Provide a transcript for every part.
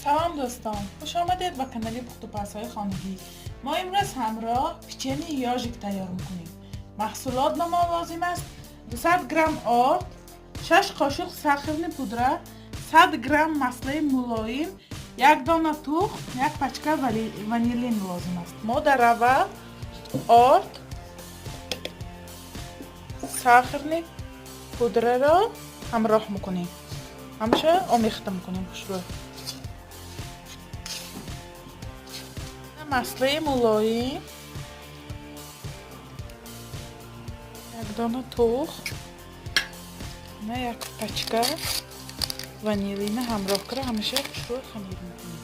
Салом дӯстон, хуш омадед ба канали пухтупазҳои хонагӣ. Мо имрӯз ҳамроҳ печени ёжик тайёр мекунем. Маҳсулот ба мо лозим аст: 200 грамм орд, 6 қошуқ сахарный пудра, 100 грамм маслаи мулоим, як дона тухм, як пачка ванилин лозим аст. Мо дар аввал орд, сахарный пудраро ҳамроҳ мекунем, ҳамаша омехта мекунем хушрӯ. Маслаи мулоим, як дона тухм, на як пачка ванилина ҳамроҳ кара, ҳамаша хушрӯ хамир мекунем.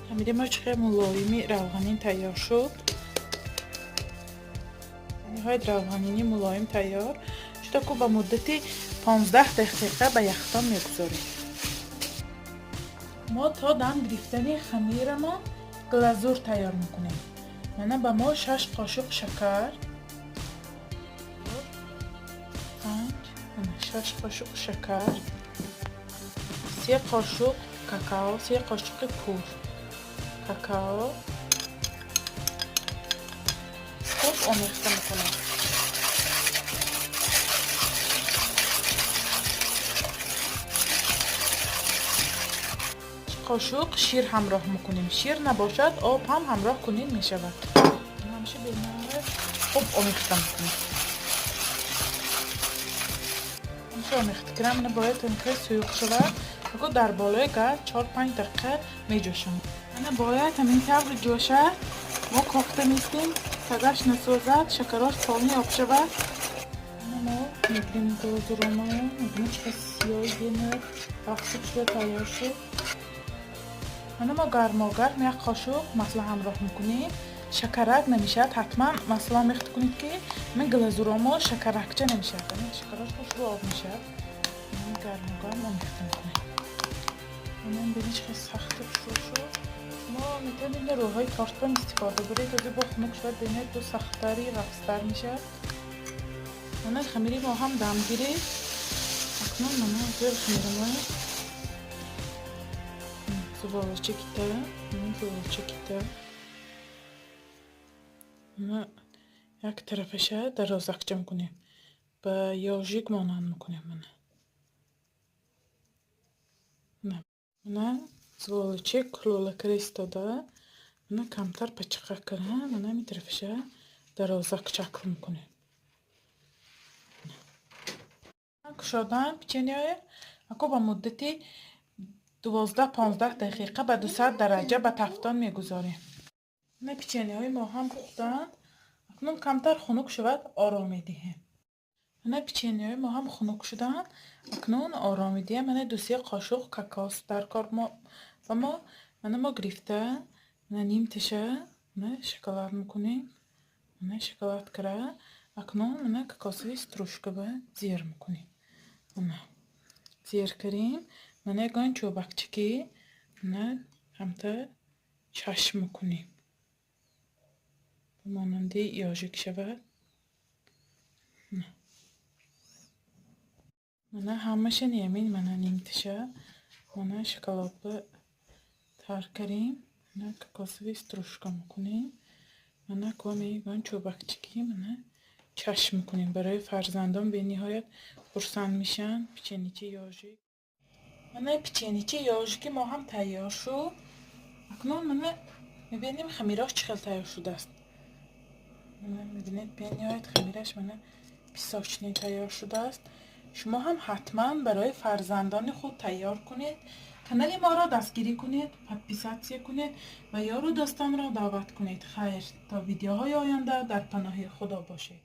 Хамири мо чӣ қадр мулоими равғанин тайёр шуд. Ниҳоят равғанини мулоим тайёр шуда, ку ба муддати 15 дақиқа ба яхдон мегузорем. Мо то дам гирифтани хамирамон глазур тайёр мекунем. Мана ба мо 6 қошуқ шакар, панҷ, 6 қошуқ шакар, 3 қошуқ какао, 3 қошуқи пур какао хуб омехта мекунем. Қошуқ шир ҳамроҳ мекунем. Шир набошад, об ҳам ҳамроҳ кунед, мешавад. Ҳамаша бениҳоят хуб омехта мекунем. Ҳамаша омехта кардам, мана бояд инқадр суюқ шавад. Ако дар болои газ 4-5 дақиқа меҷӯшонем. Мана бояд ҳамин тавр ҷӯшад. Мо кофта мистем, тагаш насӯзад, шакарош полный об шавад. Мана мо мегирем глазуромаро, мебинем, чӣ қадр сиёҳи бениҳоят вақти шуда тайёр шуд. Мана мо гармогарм як қошуқ масла ҳамроҳ мекунем. Шакарак намешавад, ҳатман масла омехта кунед, ки ҳамин глазуромо шакаракча намешавад. Ҳамин шакарош хушрӯ об мешавад. Гармогарм омехта мекунем. Мана бинед, чӣ қадр сахти хушрӯ шуд. Шумо метавонед ин рӯҳҳои тортбам истифода баред. Ози бо хунук шавад, бениҳоят бо сахттари ғафзтар мешавад. Мана хамири мо ҳам дам гирифт. Акнун мана зер хамирамоя зуволача кита, зуволача кита. Мана як тарафаша дарозакча мекунем. Ба ёжик монанд мекунем мана. Мана зуволачаи кулола кара истода, мана камтар пачиқа кара, мана ҳамин тарафаша дарозак шакл мекунем. Кушодан печеньеҳоя, ако ба муддати 12-15 дақиқа ба 200 дараҷа ба тафтон мегузорем. Мана печеньеҳои мо ҳам пухтанд. Акнун камтар хунук шавад, ором медиҳем. Мана печеньеҳои мо ҳам хунук шуданд. Акнун ором медиҳем. Мана 2-се қошуқ какао дар кор ба мо. Мана мо гирифта, мана нимташа мана шоколад мекунем. Мана шоколад кара. Акнун мана кокосовый стружка ба зер мекунем. Мана зер кардем. Мана ягон чӯбакчаки мана ҳамта чашм мекунем. Ба монанди ёжик шавад. Мана ҳамаша неамин, мана нимташа мана шоколадба тар кардем. Мана кокосовый стружка мекунем. Мана коми ягон чӯбакчаки мана чашм мекунем. Барои фарзандон бениҳоят хурсанд мешаванд. Печеничи ёжик. Мана печеничи ёжики мо ҳам тайёр шуд. Акнун мана мебинем, хамирош чӣ хел тайёр шудааст. Мана мебинед, бениҳоят хамираш мана песочный тайёр шудааст. Шумо ҳам ҳатман барои фарзандони худ тайёр кунед. Канали моро дастгирӣ кунед, подписаться кунед ва ёру дӯстонро даъват кунед. Хайр, то видеоҳои оянда дар паноҳи Худо бошед.